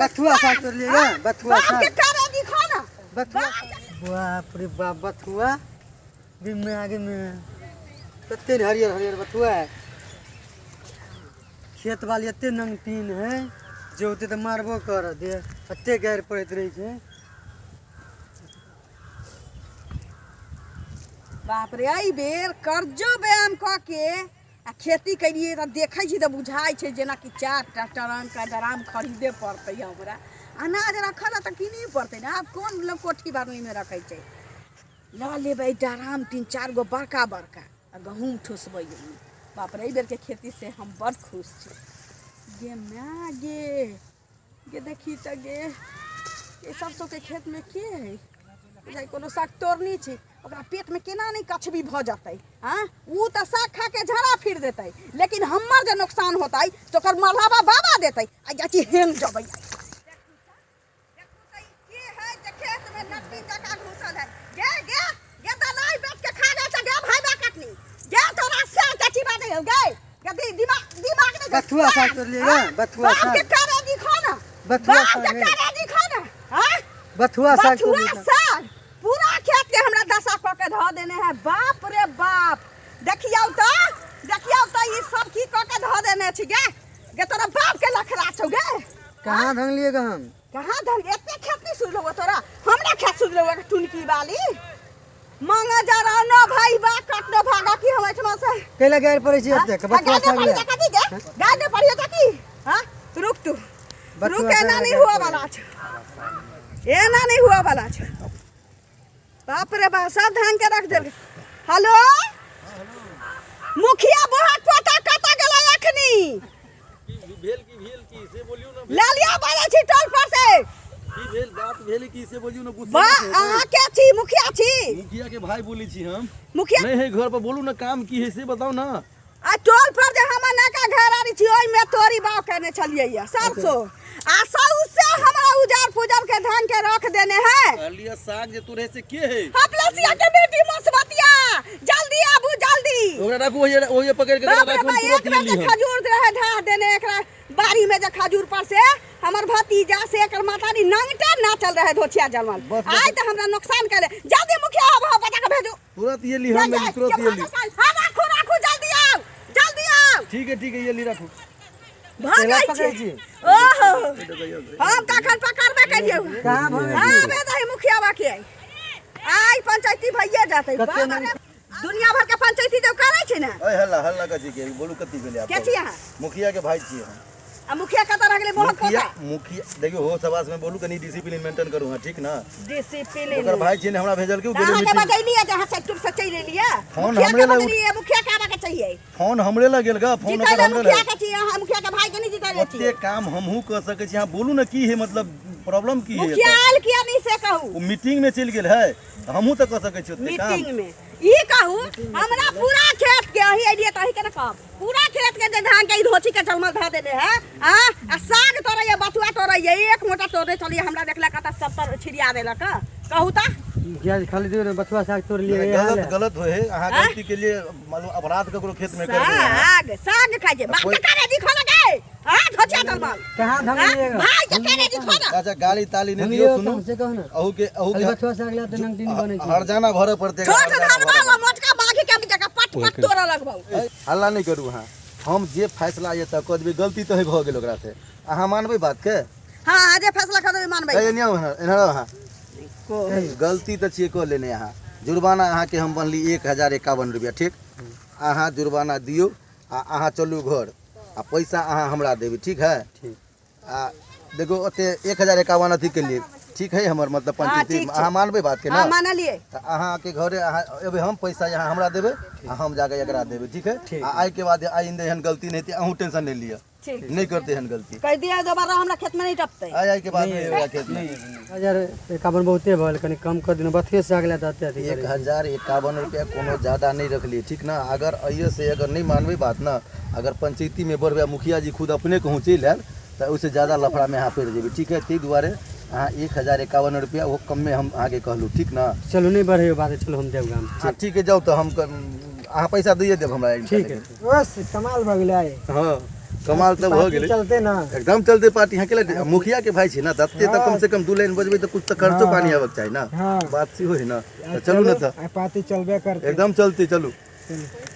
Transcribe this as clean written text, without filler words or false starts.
बथुआ साग तोड़लियै गे, हाँ? बथुआ बाप साग। के करे दिखो ना बथुआ बाप रे बाप बथुआ दिनमे आगे में कते ने हरियर हरियर बथुआ है खेत वाली एते नंगटीन है जे होते तऽ मारबो कर दे एते गारि पड़ैत रहै छै। बाप रे, एहि बेर कर्जो व्यायाम कऽ के आ खेती केलियै तऽ देखै छी तऽ बुझाइ छै जेनाकि 4टा ट्रंक आ ड्राम खरीदे पड़तै हमरा। अनाज रखल तऽ कीनही पड़तै ने। आब कोन लोक कोठी बारनीमे रखै छै? लऽ लेबै ड्राम 3-4 गो बड़का बड़का आ गहूँम ठुसबै ओहिमे। बाप रे, एहि बेरके खेतीसँ हम बड़ खुश छी। गे माय गे, गे देखी तऽ गे, ई सरसोके खेतमे के है? बुझाइ कोनो साग तोड़नी छी, ओकरा पेटमे केना नहि कछबी भऽ जेतै। आँ, ओ तऽ साग खा के झड़ा फिर देतै, लेकिन हमर जे नोकसान होतै तऽ ओकर मरहबा बाबा देतै। आ जाइ छी हेंग जबै। देखू तऽ ई के है जे खेतमे नटनी जकाँ घुसल है? गे गे गे, दलाई बेच के खा गेल छै गे भाई बा कटनी गे, तोरा से कथी बात है गे? गे दिमाग दिमाग नहीं। बथुआ साग तोड़लियै गे, बथुआ बाप साग। के करे दिखो ना, बथुआ बाप साग के है। करे दिखो ना। हाँ, बथुआ साग बथुआ तोड़लियै। साग पूरा खेत के हमरा दशा कऽ के धऽ देने है। बाप रे बाप, देखियौ तऽ, देखियौ तऽ ई सब की कऽ के धऽ देने छी। गे गे, तोरा बाप के लखरा छौ गे। कहाँ धंगलियै गे हम? कहाँ धन? एते खेत नहीं सुझलो तोरा, हमरा खेत सुझलो टुनकी वाली मांगे जा रहा न भाई बा कटनो भागा की हम एठमा से। कैला गारि पड़ै छी एते के? बथुआ गाय साग पड़ी ले कथी गे? गाय ने पड़ी कथी? हां, रुक तू। बथुआ रुक, साग एना ले नहीं गारि हुआ पड़ै। वाला छ, एना नहीं हुआ वाला छ। बाप रे बाप, सब धान के रख देल। हेलो मुखिया बोहक पोता, कतऽ गेलै अखनी? की भेल, की भेल, की से बोलियौ ने। लालिया बाजै छी टोल पर से। की भेल, बात भेल की से बोलियौ ने, गुस्सा वाह नहि हेतै। अहाँ के छी? मुखिया छी? मुखिया के भाई बोलै छी हम। मुखिया नहीं है घर पर, बोलू ना काम की है से बताओ ना। आ टोल पर जे हमर नका घर आरी छी, ओहिमे तोरी बाव केने छलियै ये सरसो, आ सौसे हमरा उजार पुजार के धान के रख देने है। कहलिए साग जे तोरे से के है? हपलसिया के बेटी मसबतिया, जल्दी आबू जल्दी। ओकरा राखू ओहिये, ओहिये पकड़ के बाप रे राखू, बा, हम एक तुरंत बेर ले जे ली हम। खजूर रहे ढाह देने एकरा बाड़ी में, जे खजूर पर से हमर भतीजा से एकर मातारी नंगटा नाचल रहे धोछिया जलमल। बस, बस। आइ तऽ हमरा नुकसान करे। जल्दी मुखिया आबो, बचा के भेजू। तुरंत ये ली हम, तुरंत ये ली। हाँ, राखू राखू, जल्दी आओ जल्दी आओ। ठीक है ठीक है, ये ली राखू। भऽ केला जाइ पकड़ै छी। छी? ओहो, हम तखन पकड़बे करियौ। कहाँ भऽ हाँ बे दही मुखिया बाकी आई आई पंचायती भइए जेतै। कते बाप रे, दुनिया भर के पंचायती जब करै छै ने। ओए हल्ला हल्ला कथी के? बोलू कथी भेलै आप? के छी अहाँ? मुखिया के भाई छी हम। आ मुखिया कतऽ रह गेलै मोहक मुखिया पोता? मुखिया देखियो हो सवास में बोलू, कनी डिसिप्लिन मेंटेन करू। हां ठीक ना? डिसिप्लिन। ओकर भाई छी ने, हमरा भेजल के ओ गेलै अहाँके मीटिंग। बजैलियै जे अहाँ सेक्टर से चलि एलियै। फोन मुखिया हमरे के लग- बजलियै, मुखिया के आबऽ के चाहिए। फोन हमरे लग गेल गा, फोन जीतै ओकर लए हमरे मुखिया लग। के छी अहाँ, मुखिया के भाई के नहीं जीतै ओते छी। काम हमहूँ कऽ सकै छी। अहाँ बोलू ने की है, मतलब प्रॉब्लम की है? मुखिया एतऽ? आयल किया नहीं से कहू। ओ मीटिंग में चलि गेल है, तऽ हमहूँ तऽ कऽ सकै छी ओते काम। मीटिंग में ई कहू, हमरा पूरा खेत के अही एलियै तऽ अही के ने कहब, पूरा खेत के जे धान के ई धोची के जलमल धऽ देने है। आ आ साग तोड़ैया, बथुआ तोड़ैया, एक मोटा तोड़ने चलिए, हमरा देखलक तऽ सब तर छिड़िया देलक। कहू तऽ। मुखिया जी, खाली दियौ ने, बथुआ साग तोड़ लिए। गलत गलत होए है अहाँ। आँय? गलती के लिए मतलब अपराध ककरो खेत में कर दे अहाँ। साग साग खाइ छै बाप के करे दिखो ना गे। हां, धोचिया जलमल कहाँ हाँ? धंगलियै? भाई के करे दिखो ना। अच्छा, गाली ताली नहीं धंगलियै दियो। सुनू कहाँ से कहू ने। अहू के अहू खाली के बथुआ साग ले तऽ नंगटीन बनै छै। हरजाना भरऽ पड़तै। छोट हरजाना धनबा भरऽ ओ मोटका बाघी के जगह पट पट तोड़ऽ लगबौ। पड़तै। हल्ला नहीं करू अहाँ, हम जे फैसला ये तऽ कऽ देबै। गलती तऽ भऽ गेल ओकरा से, अहाँ मानबै बात के? हाँ हाँ, जे फैसला कर देबै मानबै। एने आउ, एन्हर आउ अहाँ। गलती तऽ छियै कऽ लेने अहाँ। जुर्माना अहाँके हम बनली 1051 रुपया, ठीक? अहाँ जुर्माना दियौ आ अहाँ चलू घर, आ पैसा अहाँ हमरा देबै, ठीक है? ठीक। आ देखो, ओते 1051 अथी के लिए ठीक है हमर मतलब हाँ, पंचायती। ठीक छै। अहाँ मानबै बात के ना? हाँ, मानलियै। तऽ अहाँके घरे अहाँ एबै, हम पैसा यहाँ हमरा देबै आ हम जाके एकरा देबै, ठीक है? ठीक। आ आइके बाद आइंदे एहन गलती नहि हेतै, अहूँ टेंशन नहि लिअ। ठीक। नहि करतै एहन गलती। कहि दिअ, दोबारा हमरा खेत में नहीं टपतै। आइ आइके बाद नहि ओकरा खेत में। 1051 बहुते भऽ गेल, कनि कम कऽ दियौ। बथुए साग ले तऽ एते अथी एक करै छी। 1051 रुपया कोनो ज्यादा नहि रखलियै, ठीक ने? अगर अइयो से अगर नहि मानबै बात ने, अगर पंचायतीमे बढ़बै आ मुखिया जी खुद अपने कहूँ चलि आयल, तऽ ओहिसँ ज्यादा लफड़ामे अहाँ पड़ि जेबै, ठीक है? ताहि दुआरे अहाँ 1051 रुपया, ओहो कममे हम अहाँके कहलहुँ, ठीक ने? चलू, नहि बढ़ैयौ बात, चलू हम देब गाम। हँ ठीक है, जाउ तऽ हम अहाँ पैसा दैए देब हमरा। ठीक है। बस कमाल भऽ गेलै आइ। हँ। कमाल तऽ भऽ गेलै। चलते ना। एकदम चलते पार्टी यहाँ के मुखिया के भाई छै ना, तते तऽ कम से कम 2 लाइन बजबै तऽ कुछ तऽ खर्चो पानी आबक चाही ना। हाँ। बात सेहो है ना। तऽ चलू ना, तऽ पार्टी चलबे करते। एकदम चलते, चलू। चलू।